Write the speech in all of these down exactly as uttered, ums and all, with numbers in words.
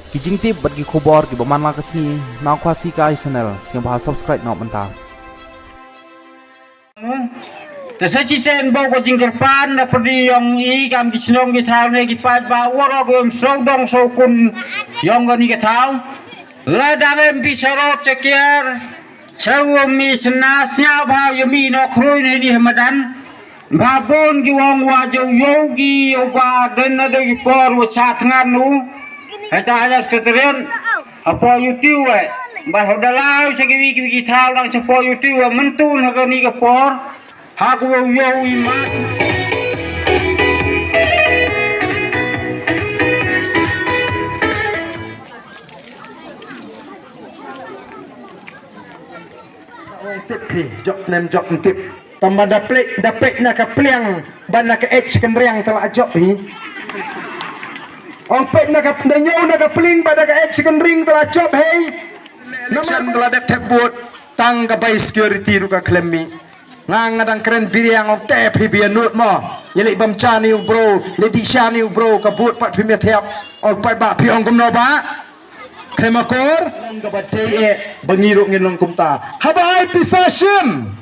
Ki jingtip bad ki khubor kiba man la ka sngi na Khasi Kai Channel, sngewbha subscribe noh mynta. Te sa shisien bad ka jingkyrpad na pyrdi jong i kam ki shnong ki thaw ne ki paidbah waroh ki ym sngewdong sngewkun jong kane ka thaw. Lada em phi sharot shakiar, shu ym i sna sngewbha ym i noh khrui ne di ha madan. Ba bun ki ong wa ju ïoh ki ïoh ba dang na dei ki por wa sha thngan nu. Hata hajar sektariat. Hapoh YouTube eh. Ba hoda lai sha kiwi kiwi ki thaw dang sha hapoh YouTube eh. Mynta ha kane ka por. Ha ku ïoh ïoh i ma. Ong tip hi, jop nem jop tip. Tang ba da peit, da peit na ka pliang, ba na ka ej kynriang te la jop hi. Ong peit na ka, da ñiew na ka pliang, ba na ka ej kynriang te la jop hi. Election ka la dep thep vote, tang ka bai security ruh ka khlem mih. Nga, nga dang kren biriang, ong te phi bia nud mo. Ïa lei bam cha ni u bro, lei di cha ni u bro, ka vote pat phi mih thep. Ong pat ba phi ong kumno ba. Khlem akor, ong kaba dei eh, ba ngi ruh ngin long kumta. Haba ai pisa shim.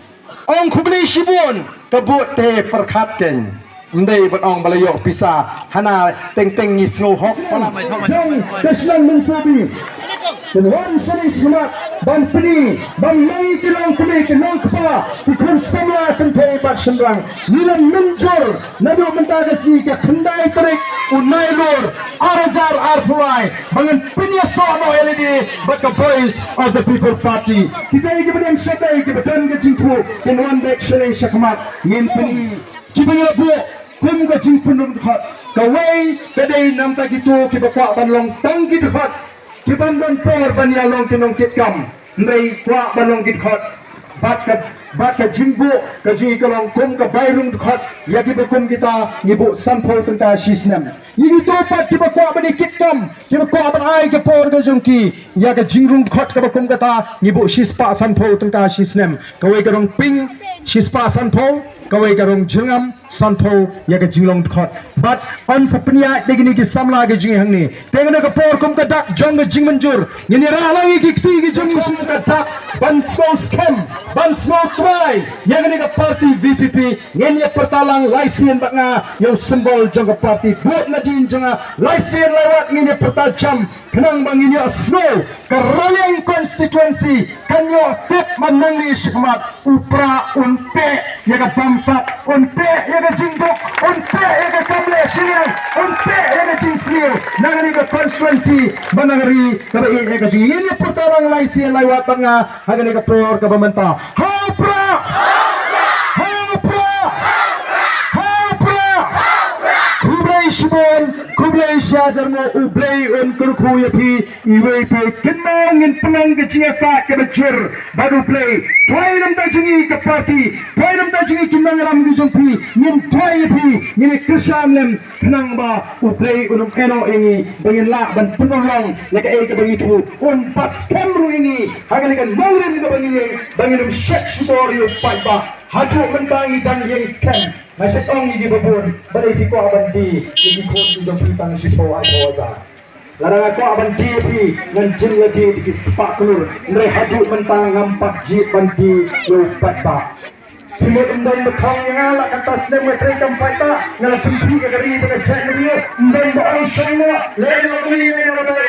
Ong khublei shibun, ka vote te pyrkhat kein. Ym dei ban ong ba la ïoh pisa, hana teng teng ngi sngew hok palat. Jong ka shnong Mynshuwa. Kin wan shane shakhmat, ban pyni, ban long ki longkmie, ki longkpa, ki khun samla kynthei bad shynrang. Ngi la mynjur, naduh mynta ka sngi ka khyndai tarik u Naiïong ar hajar arphew lai, ba ngan pynïasoh noh ïa lade bad ka Voice of the People Party. Kita kiba dang shatei, kiba don ka jingkhuid, kin wan beit shaleng shakhmat, ngin pyni. Kiba ngi la buh kum ka jingpynrung dkhot, kawei ka dei namar kito kiba kwah ban long tang ki dkhot, kiban don por ban ïalong ki nongkitkam. Hynrei kwah ban long ki dkhot. Bad ka, bad ka jingbuh ka jong ngi ka long kum ka bai rung dkhot ïa kiba kum kita, ngi buh sanphew tyngka shi snem. Ïa kito pat kiba kwah ban ïa kitkam, kiba kwah ban ai ka por ka jong ki ïa ka jingrung dkhot kaba kum kata, ngi buh shispah sanphew tyngka shi snem. Kawei ka rong pink, shispah sanphew, kawei ka rong jyrngam, sanphew ïa ka jinglong dkhot. Bad yn sa pynïaid da kine ki samla ka jong ngi hangne. Te nga na ka por kum ka dak jong ka jingmynjur, ngin ïa rah lang ïa ki kti ki jong ngi kum ka dak ban sngew skhem, ban sngew trai ïa kane ka party V P P. Ngin ïa pyrta lang lai sien bad nga ïa u symbol jong ka party. Vote nadien jong nga lai sien lai wat ngin ïa pyrta jam. Khnang ba ngin ïohsngew ka Raliang constituency kan ïoh tip man nangne shakhmat, u Prah un peh ïa ka bamsap, un peh ïa ka jingduk, un peh ïa ka kam leh shiliang, un peh ïa ka jingsniew na kane ka constituency ba na ka ri kaba ïeit ïa ka jingïeit. Ïa pyrta lang lai sien lai wat bad nga ha kane ka por kaba mynta. Ha u Prah! Ha u Prah! Ha u Prah! Khublei shibun, khublei shihajar nguh, U Blei un kyrkhu ïa phi. Iwei pa kynmaw ngin pynlong ka jingïasaid kaba jur bad U Blei. Duwai na ka bynta jong ngi ka party, duwai na ka bynta jong ngi ki nongïalam ki jong phi, ngin duwai ïa phi, ngin ïa kyrshan lem khnang ba U Blei un ym ïehnoh ïa ngi ba ngin lah ban pynurlong ïa kaei kaba ngi thmu, un bat skhem ruh ïa ngi ha kane ka nongrim kaba ngi ïeng ba ngin ym shet shukor ïa u paidbah. Haduh mynta ngi dang ïeng skhem. Nga shet ong ïa ki ba bun, balei phi kwah ban die ïa ki khun ki jong phi tang shiphew arphew hajar. Lada nga kwah ban die ïa phi ngan jin ïa die da ki spah klur. Hynrei haduh mynta ngam pat jied ban die ïa u paidbah. Phi mut ym don ba thong ïa nga la kata snem nga trei kam paidbah, nga la pynthih ïa ka ri bad ka jaitbynriew. Ym don ba ong shong noh, leh noh ui, leh noh ui.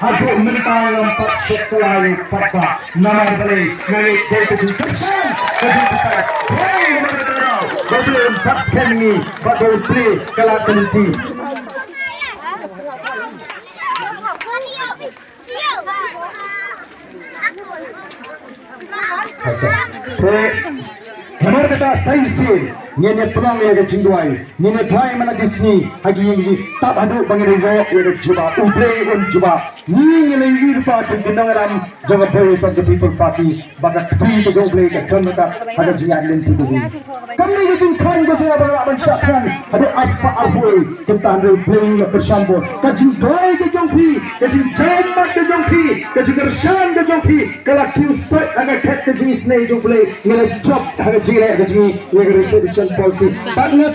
Haduh mynta ngam pat shukor ïa u paidbah. Namar balei? Nga ngeit dei ka jingkyrshan, ka jingkyrshan. Hei, namar kata ka daw ba U Blei un bat skhem ïa ngi bad ba U Blei ka la kynti. Te namar kata sa shisien ngin ïa pynlong ïa ka jingduwai, ngin ïa duwai man la ki sngi ha ki ïing ki jingtap haduh ba ngin ïoh ïa ka jubab. U Blei un jubab. Ngi ngi la ïohi lypa jong ki nongïalam jong ka Voice of the People Party ba ka kti ka jong U Blei ka don ha ka, ha ka jingïaid lynti ka jong ngi. Kam dei ka jingkhlaiñ ka jong nga ba nga lah ban shah khlaiñ haduh arspah arphew, kumta hynrei U Blei u la kyrshan bor. Ka jingduwai ka jong phi, ka jingduwai mat ka jong phi, ka jingkyrshan ka jong phi ka la kiew sait ha ka khet ka jingisynei jong U Blei. Ngi la jop ha ka jingleh ka jong ngi ïa ka reservation policy. Bad nga